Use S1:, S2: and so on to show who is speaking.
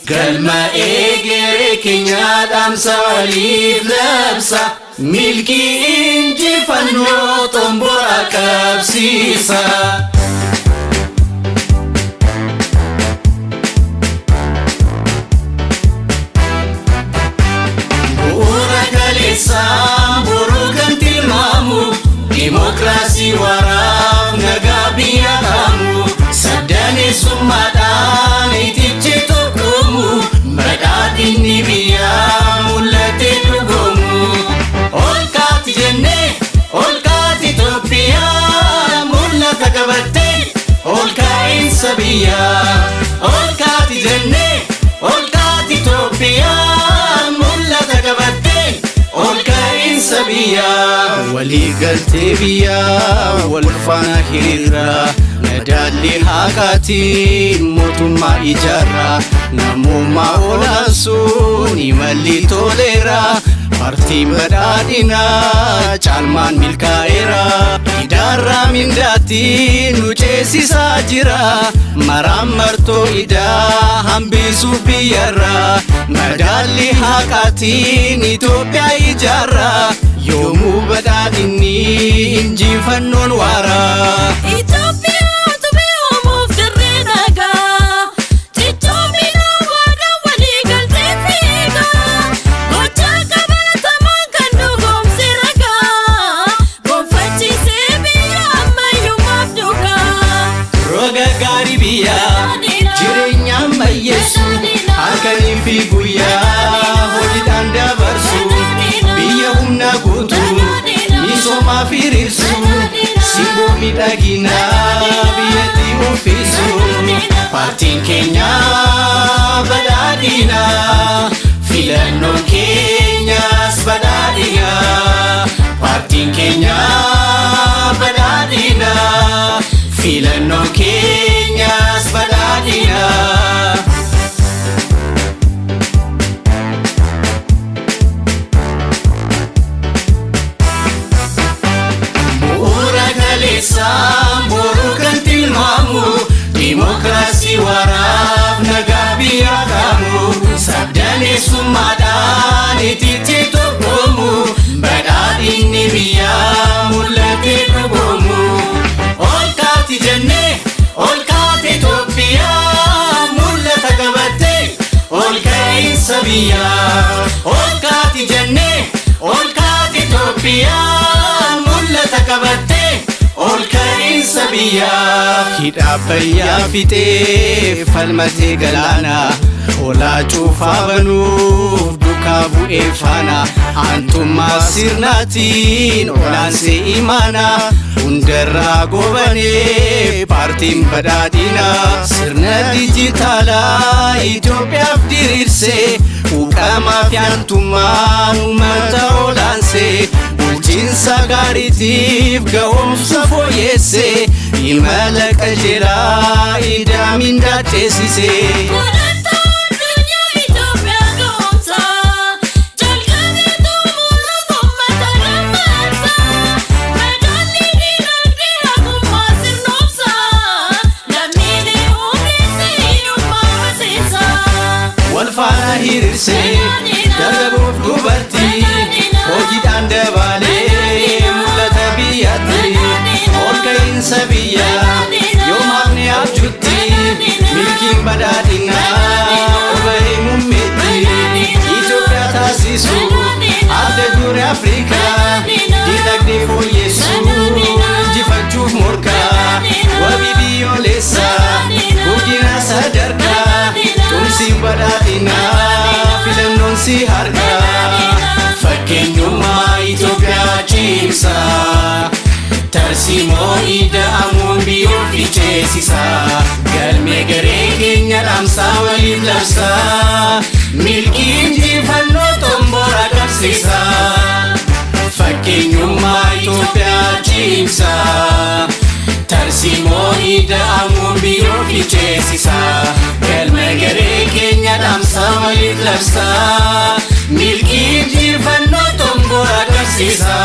S1: Galma egeree keenyaa dhaamsa waliif labsa. Milkii injifannoo xomboraa qabsiisa. Bu'uura kaleessaa boruu kan tilmaamu, Dimookiraasii waraaf nagaa biyya kaamu, Sabdaneessummaadhaan itichi tokkoomu, Badhaadhinni biyyaa mul'atee dhugoomu. Ol kaati jennee, ol kaati Itoophiyaa, mul'ata qabattee ol ka'iinsa biyyaa. Ol kaati jennee, ol kaati Itoophiyaa, mul'ata qabattee ol ka'iinsa biyyaa.
S2: Waliigaltee biyyaa wal faana hiriirraa, madaalli haqaatiin mootummaa ijaarraa, namummaa olaansuun imalli toleera, paartiin badhaadhinaa caalmaan milkaa'eera. Idaarraa mindaatti nu ceesisaa jira, maraan martoo idaa hambisuuf biyyarraa, madaalli haqaatiin Itoophiyaa ijaarraa, yoomuu badhaadhinni injifannoon waaraa.
S3: Itoophiyaa utubee uumuuf dirree nagaa, cichoomina waadaa walii galtee fiigaa, gochaa qabatamaan kan dhugoomse ragaa, gonfachiisee biyya ammayyummaaf dhugaa.
S1: Roga gaarii biyyaa jireenya ammayyeessu, halkanii fi guyyaa hojiidhaan dabarsu, biyya humna guutuu misoomaaf hiriirsu, simboo miidhaginaa biyyatti uffisu. Paartiin keenya badhaadhina, filannoon keenyas badhaadhina. Paartiin keenya badhaadhina, filannoon keenyas badhaadhina. Bu'uura kaleessaa boruu kan tilmaamu, Dimookiraasii waraaf nagaa biyya kaamu, Sabdaneessummaadhaan ititti tokkoomu, Badhaadhinni biyyaa mul'atee dhugoomu. Ol kaati jennee, ol kaati Itoophiyaa, mul'ata qabattee ol ka'iinsa biyyaa. Ol kaati jennee, ol kaati Itoophiyaa, mul'ata qabattee ol ka'iinsa biyyaa.
S2: Hidha Abbayyaa fixee falmatee galaana, holaa cuufaa banuuf duukaa bu'ee faana, aantummaa sirnaatiin olaansee imaana, hundarraa gobanee paartiin badhaadhinaa, sirna dijitaalaa Itoophiyaaf diriirsee, quuqamaa fi aantummaan uummata olaansee, bulchiinsa gaariitiif ga'oomsa fooyyessee, imala qajeelaa idaa mindaa ceesisee.
S3: Gulantaa addunyaa Itoophiyaa ga'oomsa, jalqabee xumuruuf uummata gammadsa, madaalli dinagdee haqummaa sirnoomsa, lammiilee humneessee hiyyummaa baseessa.
S2: Wal faana hiriirsee dargaggoof dubartii, hojiidhaan dabalee mul'ata biyyatti, ol ka'iinsa biyyaa yoom hafne abjuutti, milkiin badhaadhinaa ol bahee muummeetti, Itoophiyaa taasisu adda duree Afrikaa, dinagdee fooyyessu injifachuuf morkaa, wabii biyyoolessaa guddina sadarkaa, tumsiin badhaadhinaa filannoon si harkaa.
S1: Fakkeenyummaa Itoophiyaa cimsa, tarsiimoo ida'amuun biyyoof ceesisa. Galmee garee keenya dhaamsaa waliif labsa, milkii injifannoo xomboraa qabsiisa. Fakkeenyummaa Itoophiyaa cimsa, tarsiimoo ida'amuun biyyoof ceesisa. Galmee garee keenya dhaamsaa waliif labsa, milkii injifannoo xomboraa qabsiisa.